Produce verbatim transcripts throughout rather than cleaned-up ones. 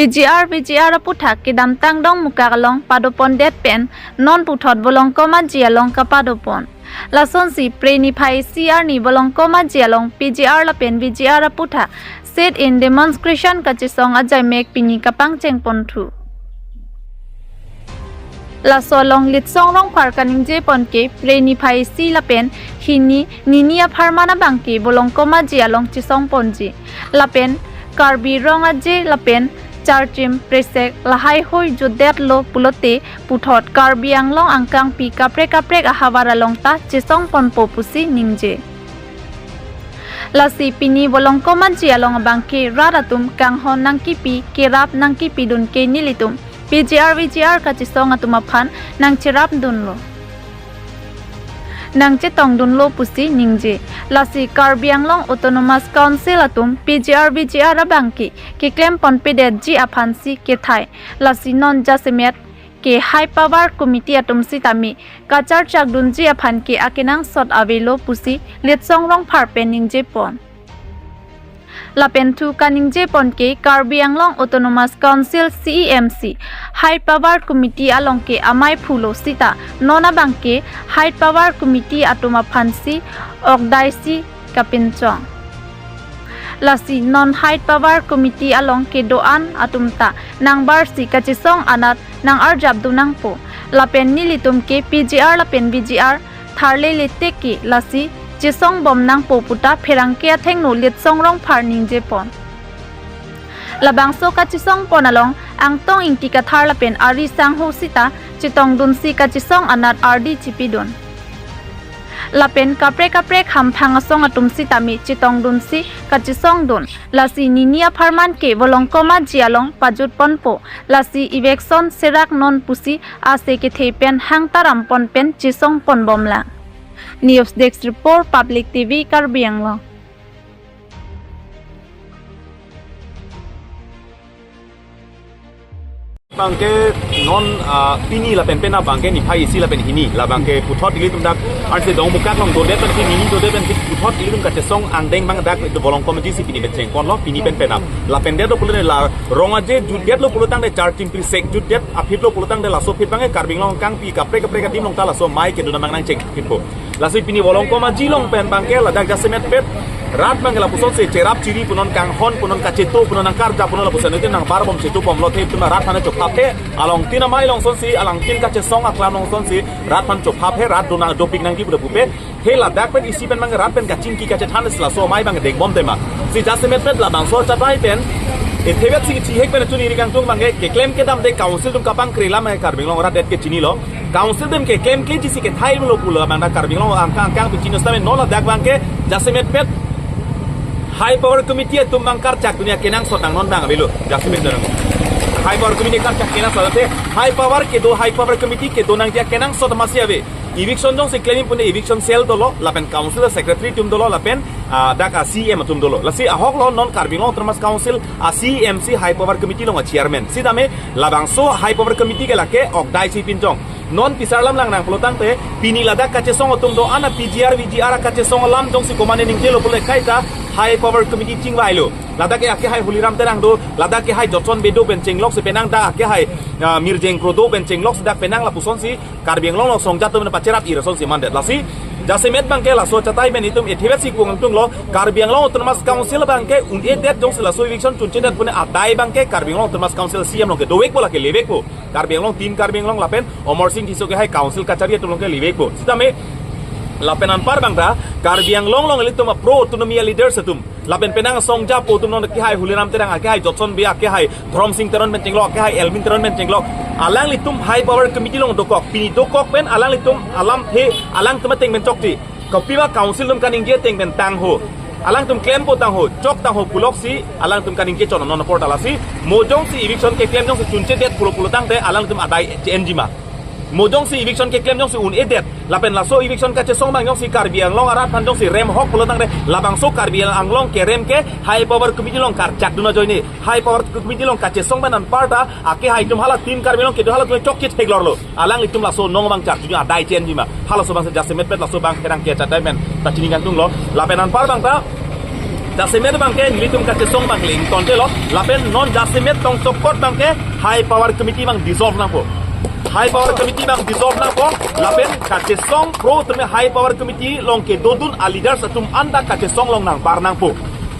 P G R V G R aputhak kedamtang Dongmukak along padopondet pen non puthot Volongkom Aji along kapadopon. Lasonsi Phre niphai isi arni Volongkom Aji along P G R lapen V G R aputhak sit-in demonstration kachesong ajaimek pini kapangchengponthu. Laso along Litsong Rongphar kaningjepon ke Phre niphai isi lapen hini nini apharman abangke Volongkom Aji along chesongponji. Lapen Karbi Rong Aje lapen Charchim Presek lahai hoi jutdetlo pulote puthot Karbi Anglong angkangpi kaprek kaprek ahavar along ta chesongponpo pusi ningje. Lasi pini Volongkom Aji along abangke rat atum kanghon nangkipi kerap nangkipidun ke nelitum P G R V G R kachesong atum aphan nangcherapdunlo, nangchetongdunlo pusi ningje. Lasi Karbi Anglong Autonomous Council atum P G R V G R abangke keklempon-pedetji aphansi kethai. Lasi non jasemet ke High Power Committee atum sitame kacharchakdunji aphan ke akenangsot avelo pusi Litsong Rongphar pen ningjepon. Lapen thu kaningjepon ke Karbi Anglong Autonomous Council C E M C High Power Committee along ke amei phulo sita non abangke High Power Committee atum aphansi okdaisi kapinchong. Lasi non High Power Committee along kedo-an atum ta nangbarsi kachesong anat nang-arjapdun nangpo. Lapen nelitum ke P G R lapen V G R tharlele teke lasi chesongbom nangpo puta pherangke athengno Litsong Rongphar ningjepon. Labangso kachesongpon along Angtong Ingti Kathar lapen ari sangho sita chetongdunsi kachesong anat ardi chipidun. Lapen kaprek kaprek hamphang asong atum sitame chetongdunsi kachesongdun. Lasi nini apharman ke Volongkom Aji along pajutponpo. Lasi eviction serak non pusi ase kethe pen hangtarampon pen chesongponbomlang. News Desk Report, Public T V, Karbi Anglong. Bangke non, ah, pini lapen penap bangke niphai isi lapen hini, la bangke puthot ilitum dak, ansi Dongmukak along dodet pen ke nini dodet pen ke puthot ilitum kachesong angdeng bang dak Volongkom Aji si pini pen chengponlo, pini pen penap. Lapen det pulo ne la Rong Aje jutdetlo pulotangte Charchim Presek jutdet aphi lo pulotangte laso aphi bangke Karbi Anglong angkangpi kaprek kaprek adim along ta laso amei kedun abang nangchengphitpo. Lasi pini Volongkom Aji along pen bangke ladak jasemet pet rat bangke lapusonsi cherap chiri punon, kanghon punon, kacheto punon, nangkarjap punon, lapuson itum nangbarbom chetobomlo, the itum rat aphan chophapthe, alangtin amei along sonsi, alangtin kachesong aklam along sonsi rat aphan chophapthe, rat dona dopik nangji pu pupe. He ladak pen isi pen bangke rat pen kachingki kachethan si laso amei bangke dekbom tema. Si jasemet pet labangso achatai pen, ethe vet si kachihek pen chuniri kangtung bangke keklem kedamde council atum kapangkri lam ke Karbi Anglong rat det ke chinilo. Council atum keklem kledetji si kethai lo pulo bangta Karbi Anglong angkang angkangpi chini setame non ladak bangke jasemet pet High Power Committee atum bang karchakdunji akenangsot nang non bang avelo jasemet dong. High Power Committee karchak kenangsot te High Power kedo, High Power Committee kedo nangji akenangsot masi ave. Eviction jongsi klem pune eviction cell dolo, lapen council secretary atum dolo, lapen, ah, dak a-C E M atum dolo. Lasi ahok lo non Karbi Anglong Autonomous Council a-C E M si High Power Committee along a-chairman. Sitame labangso High Power Committee ke lake okdai si pinchong. Non pisar lam lang nang pulotangte, pini ladak kachesong atum do-an a-P G R, V G R kachesong alam jongsi komane ningjelo pule kaita High Power Committee chingvailo. Ladak ke akehai Holiram Terang do, ladak ke hai Jotson Bey do pen chenglok si penang dak akehai, ah, Mirjeng Kro do pen chenglok si dak penang lapusonsi Karbi Anglong along songjat atum pacherap-ir asonsi mandet. Lasi jasemet bangke laso achatai pen itum ethe vet si kangtunglo, Karbi Anglong Autonomous Council bangke un-edet jongsi laso eviction chunchedet pune adai bangke Karbi Anglong Autonomous Council C E M along ke dovekpo, lake levekpo. Karbi Anglong, Team Karbi Anglong lapen Amarsing Tisso akehai council kachari atum along ke levekpo. Sitame lapen anpar bangta Karbi Anglong along ilitum a-pro autonomy leaders atum, lapen penang songjapo atum non akehai Holiram Terang, akehai Jotson Bey, akehai Dhoromsing Teron pen chenglok, akehai Elwin Teron pen chenglok. Alanglitum High Power Committee along dokok. Pini dokok pen alanglitum alamthe, alangtum ateng pen chokche. Kopima council atum kaningje ateng pen tangho. Alangtum klempo tangho, chok tangho puloksi alangtum kaningje chon non apor ta lasi. Mo jongsi eviction keklem jongsi chunchedet pulo pulotangte alangtum adai che-enji ma. Mo jongsi eviction keklem jongsi un-edet, lapen laso eviction kachesong bang jongsi Karbi Anglong arat aphan jongsi remhok pulotangte, labangso Karbi Anglong kerem ke High Power Committee along karchakdun ajoine. High Power Committee along kachesong pen anparta akehai atum hala Team Karbi Anglong kedo hala atum chokche theklorlo. Alanglitum laso nong bang charjuju adai che-enji ma. Halaso bangsi jasemet pet laso bang pherangke achatai pen ta chini kangtunglo. Lapen anpar bangta Jasemet abangke nelitum kachesong abang le ingtonte lo, lapen non jasemet tong chokot abangke High Power Committee abang dissolve nangpo. High Power Committee abang dissolve nangpo, lapen kachesong pro teme High Power Committee along kedodun a leaders atum anta kachesong along nangbar nangpo.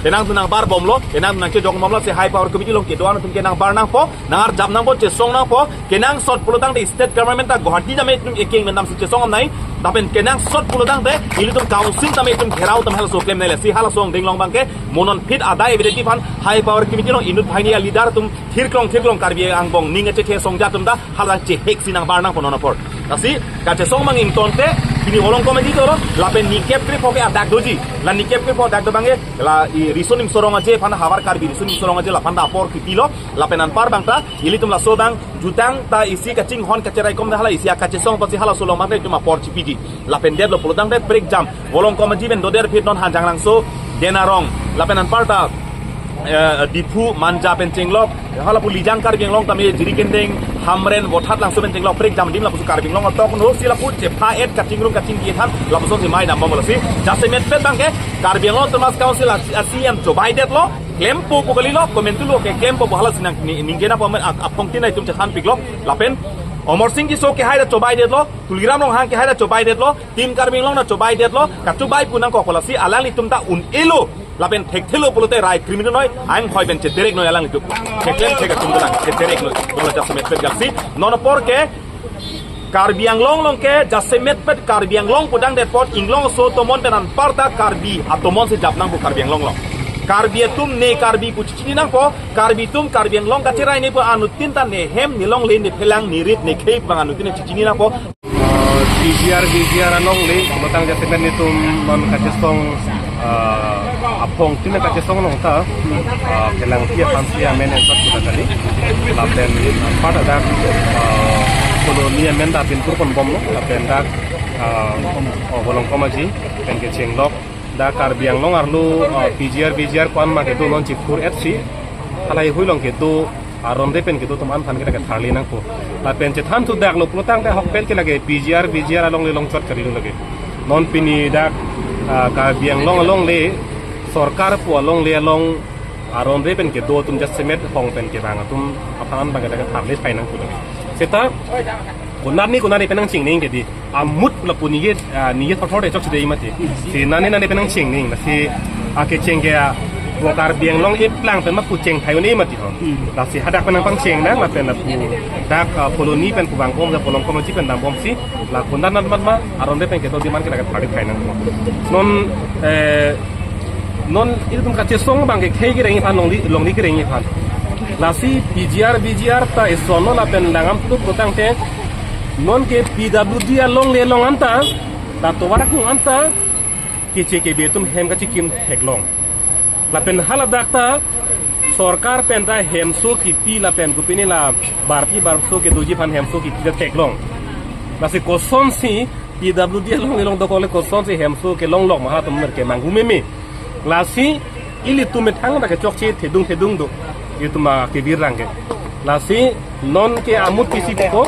Kenangtum nangbar bomlo, kenangtum nangchejok bomlo, si High Power Committee along kedo-an atum ke nangbar nangpo, nangarjap nangpo, chesong nangpo, kenangsot pulotangte state government ta Guwahati tame itum ekeng mendam si chesong nai, lapen kenangsot pulotangte ilitum council tame itum gherao tame halaso klem nai le, si halaso angdeng along abangke mo non phit adai evidenti aphan High Power Committee along inut banghini a leader atum thirklong thirklong Karbi angbong ning kachethe songja atum ta hala chehek si nangbar nangpo non apor. Lasi kachesong abang ingtonte, pini Volongkom Aji dolo, lapen nikep krepho ke adak doji. La nikep krepho adak do abangke, la i Riso Nimso Rong Aje aphan, Havar Karbi Riso Nimso Rong Aje laphan ta apor kipilo, lapen anpar abang ta ilitum laso abang jutang ta isi kachinghon kacheraikom ta hala isi akachesong apotsi halaso along abangke itum apor chipiji. Lapen detlo pulotangte prekjam Volongkom Aji pen doder phit non Hanjanglangso, Denarong, lapen anpar ta, eh, Diphu, Manja pen chenglok, hala pu Lijang Karbi Anglong tame Jirikindeng, Hamren, Vothatlangso pen chenglok, prekjam adim lapusi Karbi Anglong atok no si lapu chepha-et kachingrum kachingki than lapuson si mai dambomlo, si jasemetpet abangke Karbi Anglong Autonomous Council a, a C M chobaidetlo, klempo pu kalilo, komentulo ke klempo pu hala si nang ni, ningje nangpo amen ap-, aphongtin itum chethanpiklo, lapen Amarsing Tisso kehai ta chobaidetlo, Tuliram Ronghang kehai ta chobaidetlo, Team Karbi Anglong ta chobaidetlo, kachobai pu nangkokpo, lasi alanglitum ta un-elo, lapen thekthelo pulote rai criminal noi, anghoi pen chederek noi alanglitum. Theklem thek atum dunang, chederek noi, dolo jasemetpet gapsi. Non apor ke Karbi Anglong along ke jasemetpet Karbi Anglong pudang detpot inglong aso atomon pen anpar ta Karbi atomon si jap nangpo Karbi Anglong along. Karbi atum ne Karbi pu chechini nangpo, Karbi atum Karbi Anglong kacherai ne pu anuttin ta ne hem, ne longle, ne phelang, ne rit, ne khei abang anuttin chechini nangpo. Eh, P G R, V G R alongle, pulotang jasemet nelitum non kachesong, eh, aphongtin akachesong along ta, eh, kelangpi aphan si amen ensot kita kali. Lapen anpar ta dak, eh, Colony amen ta binpur ponbomlo, lapen dak, eh, oh, Volongkom Aji pen kechenglok, dak Karbi Anglong arlo, eh, P G R, V G R ko-an ma kedo non chipur et si, halahei hui along kedo, aron re pen kedo atum an aphan ke lake tharli nangpo. Lapen chethan thudaklo pulotangte ahokpet ke lake P G R, V G R alongle longchot kalilo lake. Non pini dak, ah, Karbi Anglong alongle, sorkar pu alongle along aron re pen kedo atum jasemet hong pen kevang atum aphan abang ke lake tharli thai nangpo lake. Seta konat ni konat ni penang chingning ke di. Amut lapu ningje, ah, ningje thotho de chokche dei mati. Si nane nane penang chingning, lasi akecheng ke, ah, vo Karbi Anglong eplang pen ma pu cheng thai un-e mati ho. Hmm. Lasi hadak penang pangcheng nang, lapen lapu dak, ah, Colony pen pu bang kom, dak Volongkom Aji pen dambom si, la konat nat mat ma, aron re pen kedo adim an ke lake tharli thai nang. Non, eh, non ilitum kachesong abang ke khei kereng aphan, longle, longle kereng aphan. Lasi P G R, V G R ta eson lo lapen langdam tup pulotangte, non ke P W D alongle along anta, la tovar akung anta, keche kebe atum hem kachikim theklong. Lapen haladak ta sorkar pen ta hemso kipi lapen kopine la barpi barso kedoji aphan hemso kipi ta theklong. Lasi kosonsi P W D alongle along dokok le kosonsi hemso kelonglok ma halatum mer kemanghu meme. Lasi ilitum methang ta kechokche thedung thedung do. Ilitum ma kebirlang ke. Lasi non ke amut pisi ko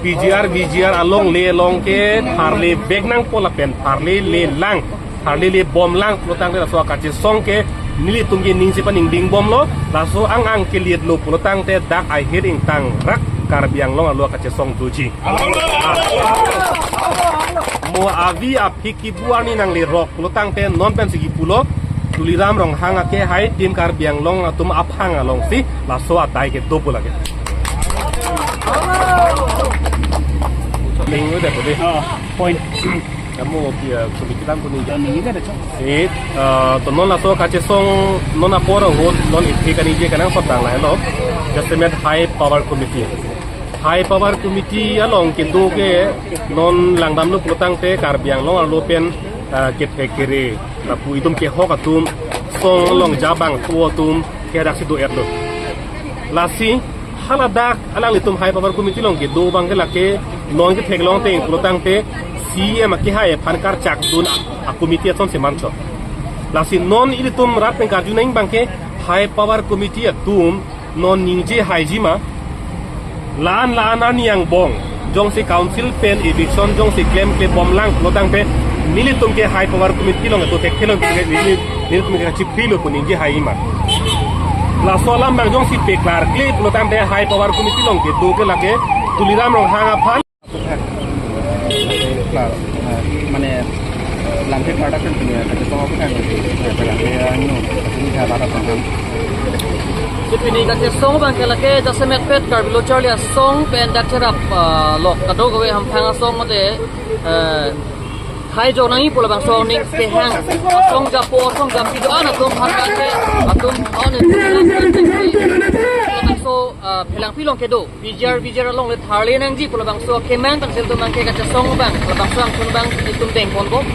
P G R, V G R alongle along ke tharli vek nangpo lapen tharli le lang, tharli le bom lang pulotangte laso akachesong ke nelitum ke ning si paningding bomlo, laso ang ang ke liet lo pulotangte dak ahir ingtang rak Karbi Anglong arlo akachesong doji. Mo avi aphi kibu arni nanglerok pulotangte non pensi kipulo, Tuliram Ronghang akehai Team Karbi Anglong atum aphang alongsi laso adai kedo pu lake. Ning udah tadi. Oh, point. Kamu dia pemikiran pun ini. Yang ini ada, Cok. Eh, eh, to non laso kachesong non apor ahut non iphi kaningje kenangsot tang lahelo. Jasemet High Power Committee. High Power Committee along kedo ke non langdamlo pulotangte Karbi Anglong arlo pen, ah, kethek kere, lapu itum kehok atum, song along jabang tu atum ke daksi do-etlo. Lasi haladak alanglitum High Power Committee along kedo abang ke lake non ketheklong teng pulotangte C E M akehai aphan karchak dun a, a committee ason si manchot. Lasi non ilitum rat pen karju nang abang ke High Power Committee atum non ningje haiji ma, la-an la-an arni angbong jongsi council pen eviction jongsi klemkle bomlang pulotangte nelitum ke High Power Committee along do thekthe long ke neli Nelitum ke kachiphilo pu ningje hai ma. Laso alam abang jongsi peklarkle pulotangte High Power Committee along kedo ke lake Tuliram Ronghang aphan. Klar, eh, mane, eh, lamthe klardak pen pini kachesong aputhak, eh, pini kachesong abang ke lake jasemet pet Karbi Lo Charli Asong pen dak cherap, ah, lok kadokave hamphang asong mate, eh, hai jo nangji pu labangso aning kehang, asong japo, asong japi do-an atum aphan ke, atum on labangso, ah, Phelangpi along kedo. P G R, P G R along le tharle nangji pu labangso akemang pen si ilitum abang ke kachesong abang, labangso angthun abang ilitum dengponbom.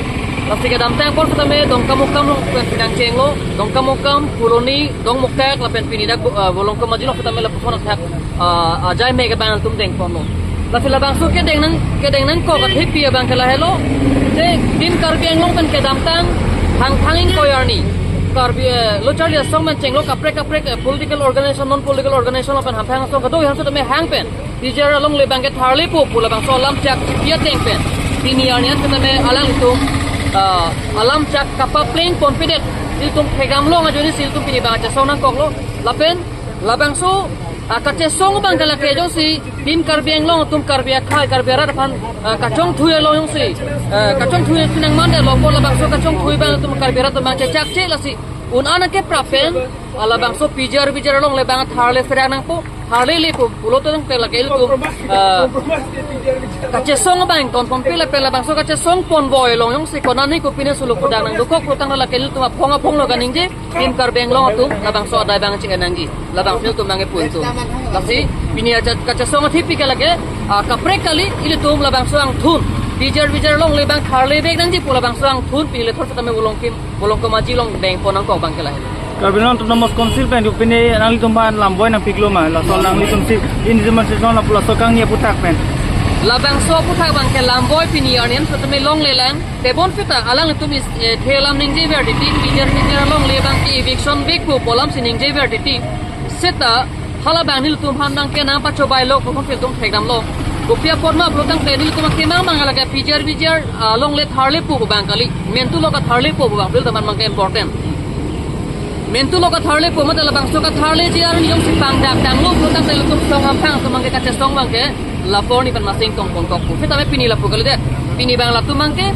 Lasi kedamtang apor setame Dongkamukam along pen pinangchenglo, Dongkamukam, Phuloni, Dongmukak, lapen pini dak, ah, Volongkom Aji along setame lapuson athak, ah, ajai mek abang ilitum dengponlo. Lasi labangso kedeng nang, kedeng nangkok athepi abang ke lahelo. Je Team Karbi Anglong pen kedamtang Hangthang ingkoi arni Karbi, eh, Lo Charli Asong pen chenglo kaprek kaprek, eh, political organization, non political organization lapen hamphang asong kadokave setame hang pen P G R alongle abang ke tharlepo pu labangso alam chak chipi ateng pen pini arni an setame alanglitum, ah, alam chak kapaplengponpedet, ilitum thekdamlong ajoine si ilitum pini abang kachesong nangkoklo. Lapen labangso, ah, kachesong abang ke lake jongsi Team Karbi Anglong atum Karbi akhei, Karbi arat aphan, ah, kachongthui along jongsi, ah, kachongthui si nangmandetlo apot labangso kachongthui abang atum Karbi arat atum abang chechakche lasi un-an ke prapen, ah, labangso P G R, P G R alongle abang tharle pherang nangpo, tharlelepo pulote tangte lake ilitum, ah, kachesong abang ingtonponpe lapen labangso kachesong ponboi along jongsi konane kopine solo kodak nangdokok pulotangte lake ilitum aphong aphong lo kaningje, Team Karbi Anglong atum labangso adai abang ching nangji, labangso atum nangkepun atum. Lasi pini aja kachesong athepi ke lake, ah, kaprek kali ilitum labangso angthun P G R, P G R alongle abang tharle vek nangji pu labangso angthun pini lethor setame Volongkom, Volongkom Aji along dengpon nangkok abang ke lahelo. Karbi Anglong Autonomous Council pen dupine nanglitum aphan lamboi nangpiklo ma, laso nanglitum si in demonstration lapu laso kangni aputhak pen. Labangso aputhak abang ke lamboi pini arni an setame longlelang. Tebon seta alanglitum is, eh, the alam ningjever titi, P G R, P G R alongle abang ke eviction vekpo pu alam si ningjever titi. Seta halabang nelitum aphan abang ke nangpachobailo pu ilitum thekdamlo. Kopi apot ma pulotangte nelitum akemang abang lake P G R, P G R alongle tharlepo pu abang kali. Mentu lo katharlepo pu abang pu ilitum aphan abang ke important. Mentu lo katharlepo mate labangso katharleji arni jongsi pangdakdanglo pulotangte ilitum song hamphang atum abang ke kachesong abang ke lapu arni pen masing tongponkokpo. Setame pini lapu kalidet. Pini abang latum abang ke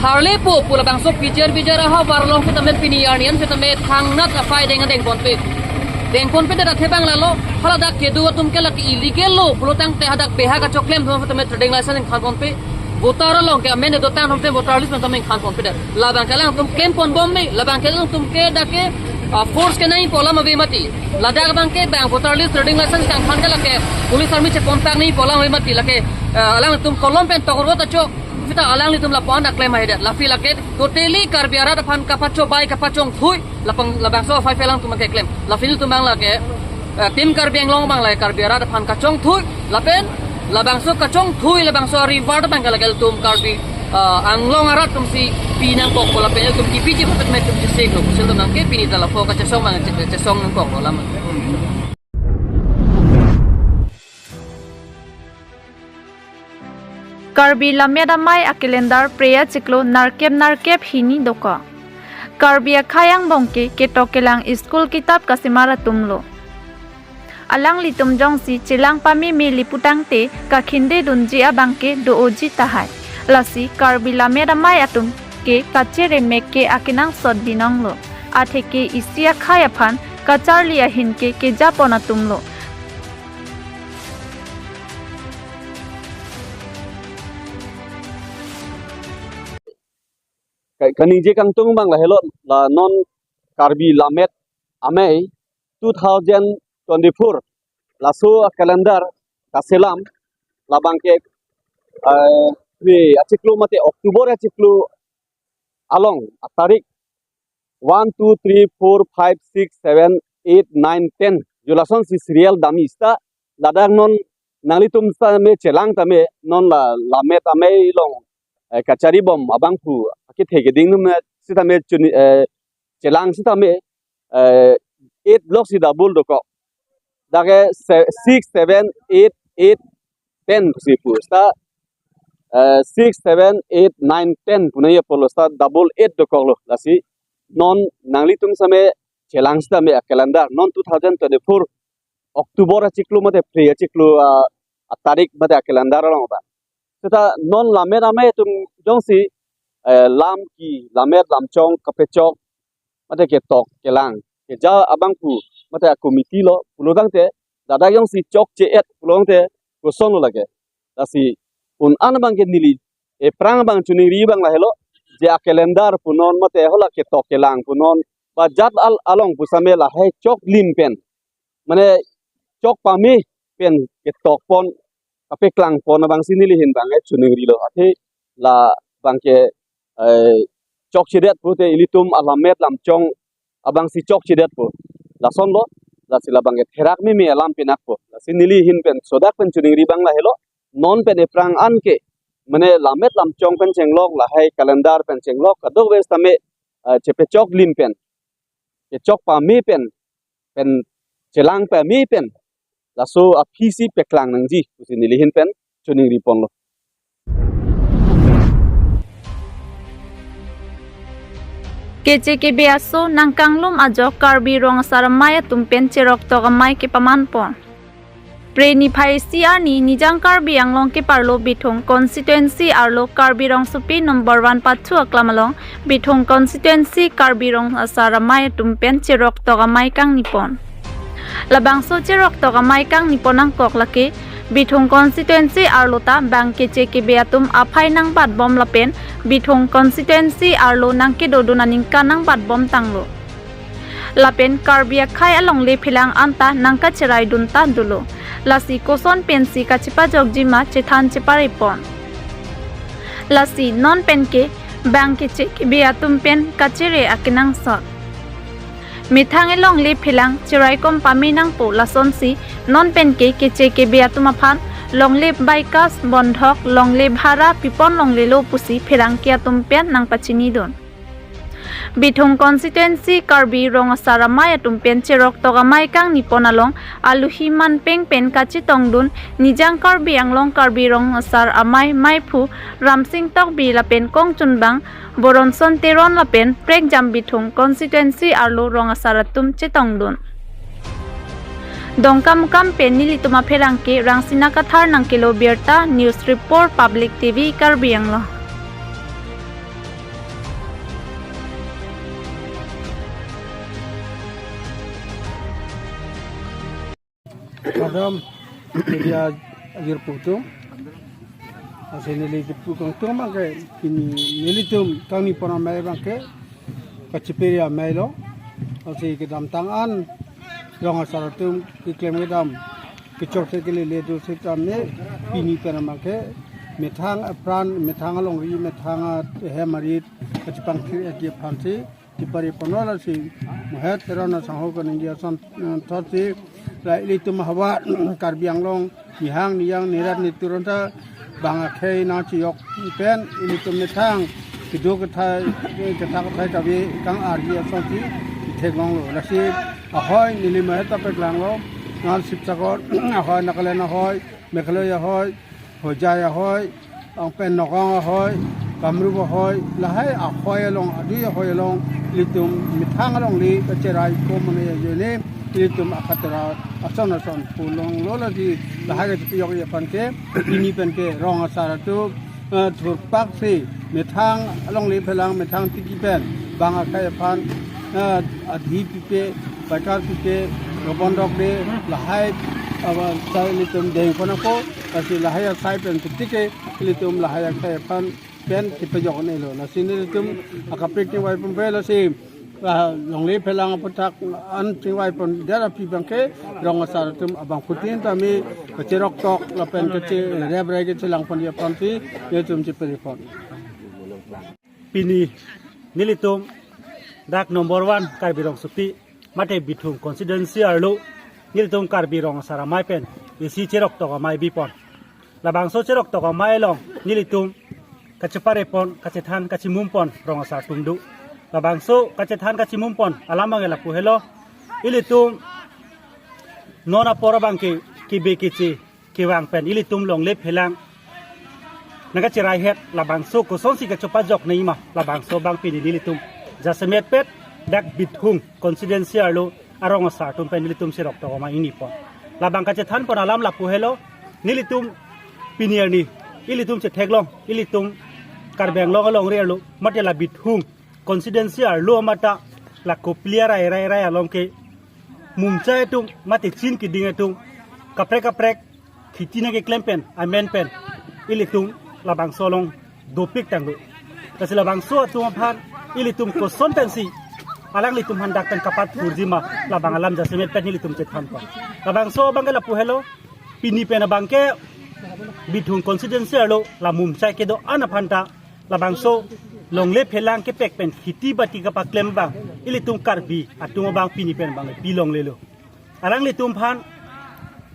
tharlepo pu labangso P G R, P G R ahavar along setame pini arni an setame thangnat aphai deng dengponpe. Dengponpedet athe abang lalo, haladak kedo atum ke lake illegal lo pulotangte hadak beha kachoklem atum setame trading license ingthanponpe. Voter along ke amen dotang atum voter list pen setame ingthanponpedet. Labang ke alangtum klemponbom me, labang ke alangtum ke dak ke, ah, force kenangji pu alam ave mati. Ladak abang ke bang voter list, trading license kangthan ke lake police army cheponpak nangji pu alam ave mati, lake, ah, alangtum kolom pen tokorot acho. Seta alanglitum lapu-an dak klem ahedet. Lasi lake totally Karbi arat aphan kapachobai kapachongthui, lapang labangso aphai phe alangtum keklem. Lasi nelitum abang lake, eh, Team Karbi Anglong abang lake Karbi arat aphan kachongthui, lapen labangso kachongthui labangso reward abang ke lake ilitum Karbi, eh, Anglong arat atum si pinangkokpo lapen ilitum kipiji putet me ilitum chesiklo pusi ilitum abang ke pini ta lapu kachesong abang che-, chesong nangkoklo alam. Karbi Lammet Amei a-calendar Phre achiklo nerkep nerkep hini dokok. Karbi akhei angbong ke ketok kelang school kitap kasemar atumlo. Alanglitum jongsi chelang pameme le putangte kakhindedunji abang ke do-oji tahai. Lasi Karbi Lammet Amei atum ke kacheremek ke akenangsot binonglo. Atheke isi akhei aphan kacharli ahin ke kejapon atumlo. Ka-, kaningje kangtung abang lahelo, la non Karbi Lammet Amei two thousand twenty-four laso a-calendar kaselam labang ke, eh, Phre achiklo mate October achiklo along atarik one, two, three, four, five, six, seven, eight, nine, ten. Jo lasonsi serial damji seta ladak non nanglitum setame chelang tame non la Lammet Amei along, eh, kacharibom abangphu akethe keding atum setame chuni, eh, chelang setame, eh, eight block si double dokok. Dak ke se-, six, seven, eight, eight, ten pusi pu. Seta, eh, six, seven, eight, nine, ten pu nangji apotlo seta double eight dokoklo. Lasi non nanglitum same chelang sitame a calendar non two thousand twenty-four October achiklo mate Phre achiklo a, a tarik mate a calendar along ta. Seta non lammet amei atum jongsi eh, lam ki lammet lamchong kapechok mate ketok kelang keja abang pu mate a committee lo pulo tangte, ladak jongsi chok che-et pulo tangte koson lo lake. Lasi un-an abang ke neli ephrang abang choningri abang lahelo, je a calendar pu non mate hala ketok kelang pu non ba jat al along pu same lahai chok lim pen, mane chok pame pen ketok pon, kapeklang pon abangsi neli ahin abang eh choningri lo. Athe labang ke eh, chok chedet pute ilitum a lammet lamchong abangsi chok chedet pu. Lason lo, lasi labang ke therak meme alam pinak pu. Lasi neli ahin pen sodak pen choningri abang lahelo, non pen ephrang an ke, mane lammet lamchong pen chenglok, lahai calendar pen chenglok, kadokave sitame eh, chepechok lim pen, kechok pame pen, pen chelang pame pen, laso aphisi peklang nangji pusi neli ahin pen choningri ponlo. Keche kebe aso nangkanglum ajok Karbi Rong Asar Amei atum pen cheroktok amei kepaman pon. Phre niphai isi arni Nijang Karbi Anglong keparlo Bithung constituency arlo Karbi Rongsopi number one pathu aklam along Bithung constituency Karbi Rong Asar Amei atum pen cheroktok amei kangni pon. Labangso cheroktok amei kangni pon angkok lake Bithung constituency arlo ta bang keche kebe atum aphai nangbatbom lapen Bithung constituency arlo nangkedodun aningkan nangbatbom tanglo. Lapen Karbi akhei alongle phelang anta nangkacheraidun ta dolo. Lasi koson pensi kachepajokji ma chethan chepare pon. Lasi non pen ke bang keche kebe atum pen kachere akenangsot. Methang elongle phelang cheraikom pame nangpo lasonsi non pen ke keche kebe atum aphan longle baikas bondhok longle bhara pipon longlelo pusi pherangke atum pen nangpachinidun. Bithung constituency Karbi Rong Asar Amei atum pen cheroktok amei kangni pon along aluhi manpeng pen kachetongdun Nijang Karbi Anglong Karbi Rong Asar Amei meiphu Ramsing Tokbi lapen kongchunbang Boronson Teron lapen prekjam Bithung constituency arlo rong asar atum chetongdun. Dongkamukam pen nelitum apherangke Rangsina Kathar nangkelo birta, news report Public T V Karbi Anglong. Kardom, media ajir putum. Ase neli kipu kangtum abangke, pini nelitum kangni pon amei abangke kachepere amei lo. Ase kedamtang an rong asar atum keklem kedam kechok se kelele do sitame pini pen abangke methang apran, methang alongri, methang ahem arit kachepangthir agi aphansi chepare ponlo. Lasi Mohet Teron asangho kaningje ason, eh, thotsi la ilitum havar Karbi Anglong nihang niyang nirat nitur anta bang akhei nangchijok pen ilitum methang kedo kethai, ketha kethai kave kang-arji asonsi theklonglo. Lasi ahoi neli Mohet ta peklanglo, ngal Sibsagar ahoi, Nagaland ahoi, Meghalaya ahoi, Hojai ahoi, anpen Nagaon ahoi, Kamrup ahoi, lahai ahoi along, adui ahoi along, ilitum methang alongle kacherai ko mane ajoine, ilitum akatera ason ason pulonglo. Lasi lahai kachepajokji aphan ke, pini pen ke rong asar atum, eh, thurpak si methang alongle phelang methang tiki pen bang akhei aphan, eh, adhi pipe, paikar pipe, robon dokde, lahai, aba, sai ilitum deng konako, lasi lahai asai pen tiki ke ilitum lahai akhei aphan pen chepajok-unlo. Lasi nelitum akaprek chingvai pon pen lasi, ah, longle phelang aputhak an chingvai pon dera pi abangke rong asar atum abangphutin tame kacheroktok lapen kacherep rai kachelang ponji aphansi nelitum chepare pon. Pini nelitum dak number one Karbi Rongsopi mate Bithung constituency arlo nelitum Karbi Rong Asar Amei pen isi cheroktok amei bipon. Labangso cheroktok amei along nelitum kachepare pon, kachethan kachimum pon rong asar atum do. Labangso kachethan kachimum pon alam abangke lapu helo. Ilitum non apor abangke kebe keche kevang pen ilitum longle phelang nangkacheraihet, labangso kosonsi kachepajok nangji ma, labangso abang pini nelitum jasemet pet Dak Bithung constituency arlo arong asar atum pen nelitum cherok tok oma ingnipo. Labang kachethanpon alam lapu helo, nelitum pini arni ilitum chetheklong, ilitum Karbi Anglong alongri arlo mate la Bithung constituency arlo mate la Kopili arai rai rai along ke mumchai atum mate chin kiding atum kaprek kaprek kheti nangkeklem pen amen pen ilitum labangso along dopik tanglo. Lasi labangso atum aphan ilitum koson pensi alanglitum aphan dak pen kapathurji ma, labang alam jasemet pen ilitum chethanpo. Labangso abangke lapu helo, pini pen abangke Bithung constituency arlo la mumchai kedo-an aphan ta labangso longle phelang kepek pen kheti bati kapaklem abang ilitum Karbi atum abang pini pen abang pi longlelo. Alanglitum aphan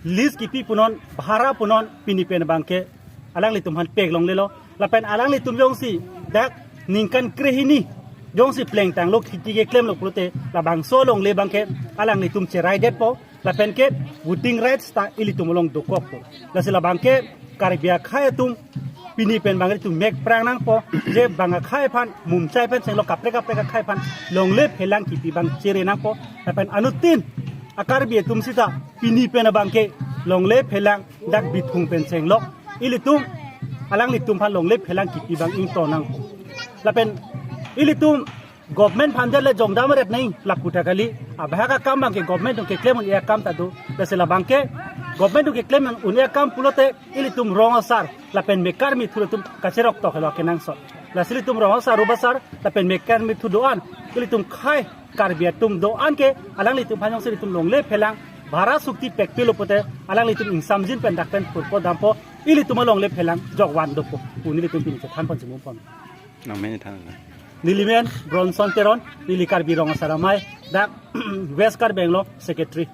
lease kipi punon, bhara punon pini pen abangke alanglitum aphan pek longlelo. Lapen alanglitum jongsi dak ningkan krehini jongsi plengtanglo, kheti keklemlo pulote labangso longle abangke alanglitum cheraidetpo. Lapen ke voting rights ta ilitum along dokokpo. Lasi labangke Karbi akhai atum pini pen abang ilitum mek prang nangpo, je bang akhai aphan, mumchai pen senglo kaprek kaprek akhai aphan longle phelang kipi abang chere nangpo. Lapen anuttin a-Karbi atum sita pini pen abangke longle phelang dak Bithung pen senglo ilitum alanglitum aphan longle phelang kipi abang ingto nangpo. Lapen ilitum government aphan jale jongdam ret nai lapu ta kali, abahak akam abangke government atum keklem un-e akam ta do. Lasi labangke government atum keklem un-e akam pulote ilitum rong asar lapen mekar mithur atum kacherok tok helo kenangsot. Lasi ilitum rong asar, rup asar lapen mekar mithur do-an, ilitum khei Karbi atum do-an ke alanglitum aphan jongsi ilitum longle phelang bhara sukti pekpelo pute alanglitum ingsamjin pen dak pen purpo dampo, ilitum alongle phelang jokvan dopo pu nelitum pini chethanpon chimum pon. Nang men than. Neli men Bronson Teron, neli Karbi Rong Asar Amei, dak West Karbi Anglong Secretary.